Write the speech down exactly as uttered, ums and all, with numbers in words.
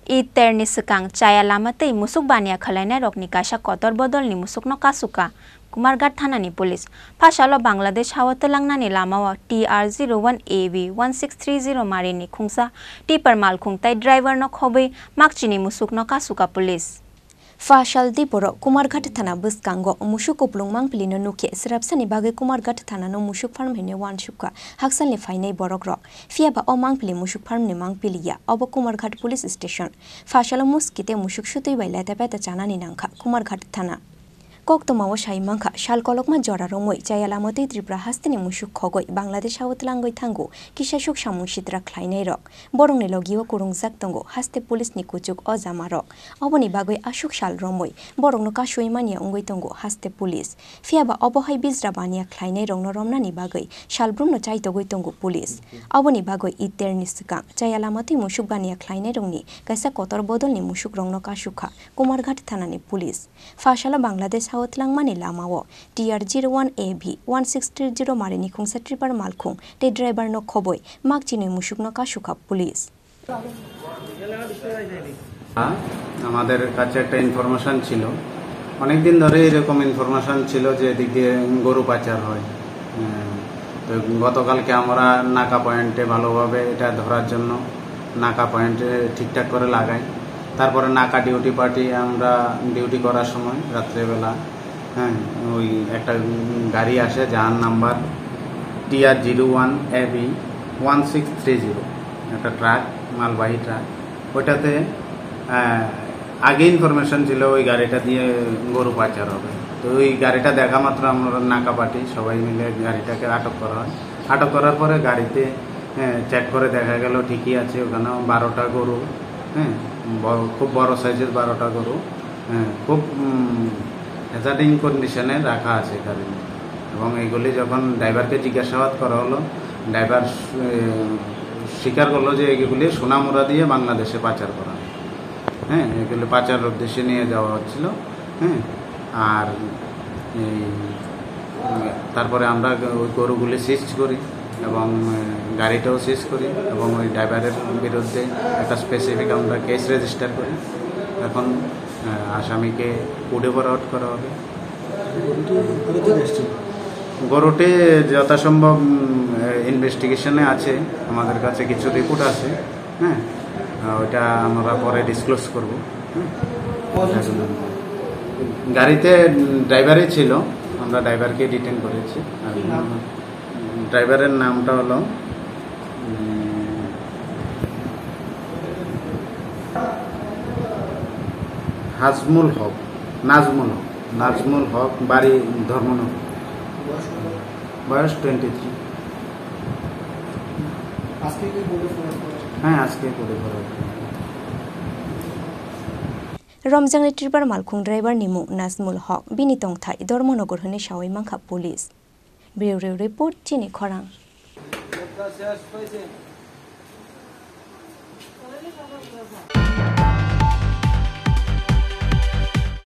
Eid terni swkang chaya lama tei musuk baniya khwlainairokni kaisa kotor bodolni musukno kasukha Kumarghat thanani police. Phasalo Bangladesh hao twlangnani lamao T R zero one A B one six three zero marini khungsa tipper malkhung tei driverno khobwi makchini musukno kasukha police. Phasal diborok Kumarghat thana bwskango musuk kuplung mangpilino nukhe, swrapsani bagwi Kumarghat thanano musuk pharm hwnwi uansukha haksalni phainai borokrok. Phiyaba o mangpili musuk pharmni mangpili ya, obo Kumarghat police station. Phasalo muski tei musuk sutwi bai leta peta chanani nangkha Kumarghat thana. Koktwmao sai mankha, sal kolokma jora romwi chaya lama twi Tripura hasteni musuk khogwi Bangladesh hao twlangwi thango kisa suk samung sitra khlainairok. Borokni logio kwrwngjak tongo haste police ni kuchuk o jamarok. Oboni bagwi aswk sal romwi borokno kasui manya wngwi tongo haste police. Phiyaba obo hai bijra baniya khlainairokno romnani bagwi salbrumno chaitogwi tongo police. Oboni bagwi Eid terni swkang chaya lama twi musuk baniya khlainairokni kaisa kotor bodolni musukrokno kasukha Kumarghat thanani police. Phasalo Bangladesh hao twlangmani lamao T R zero one A B one six three zero marini khungsa tipper malkhung tei driverno khobwi makchinwi musukno kasukha police. হ্যাঁ, আমাদের কাছে একটা ইনফরমেশন ছিল, অনেক দিন ধরে এরকম ইনফরমেশন ছিল যে এদিক দিয়ে গরু পাচার হয়। হ্যাঁ, তো গতকালকে আমরা নাকা পয়েন্টে ভালোভাবে এটা ধরার জন্য নাকা পয়েন্টে ঠিকঠাক করে লাগাই। তারপরে নাকা ডিউটি পার্টি আমরা ডিউটি করার সময় রাত্রেবেলা, হ্যাঁ, ওই একটা গাড়ি আসে যার number T R zero one A B one six three zero, একটা ট্রাক, মালবাহী ট্রাক। ওইটাতে আহ, আগে ইনফরমেশন ছিল ওই গাড়িটা দিয়ে গরু পাচার হবে। তো ওই গাড়িটা দেখা মাত্র আমরা নাকা পার্টি সবাই মিলে গাড়িটাকে আটক করা হয়। আটক করার পরে গাড়িতে চেক করে দেখা গেল ঠিকই আছে, ওখানে বারোটা গরু, হ্যাঁ, বড়, খুব বড় সাইজের বারোটা গরু, হ্যাঁ, খুব হ্যাজার্ডিং কন্ডিশনে রাখা আছে গাড়ি। এবং এগুলি যখন ড্রাইভারকে জিজ্ঞাসাবাদ করা হলো, ড্রাইভার স্বীকার করলো যে এগুলি সোনামুড়া দিয়ে বাংলাদেশে পাচার করা হয়। হ্যাঁ, এগুলি পাচারের উদ্দেশ্যে নিয়ে যাওয়া হচ্ছিল। হ্যাঁ, আর এই, উম, তারপরে আমরা ওই গরুগুলি সিজ করি এবং, আহ, গাড়িটাও সিজ করি এবং ওই ড্রাইভারের বিরুদ্ধে একটা স্পেসিফিক আমরা কেস রেজিস্টার করি। এখন, আহ, আসামিকে কোর্টে ফরওয়ার্ড করা হবে। গরুটি যথাসম্ভব, উম, আহ, ইনভেস্টিগেশনে আছে, আমাদের কাছে কিছু রিপোর্ট আছে। হ্যাঁ, আহ, ওইটা আমরা পরে ডিসক্লোজ করব। হুম। গাড়িতে উম, ড্রাইভারই ছিল, আমরা ড্রাইভারকে ডিটেন করেছি। আর, উম, ড্রাইভারের নামটা হলো, উম, হাজমুল হক, নাজমুল হক, নাজমুল হক, বাড়ি ধর্মনগর। বয়স টোয়েন্টি থ্রি। হ্যাঁ, আজকে করে ধরা হয়েছে। Romjaknai tipper malkhung driver ni mung Nazmul Hok, bini tongthai Dharmanagar hwnwi sawi mankha police. Bureau Report, Chini Khorang.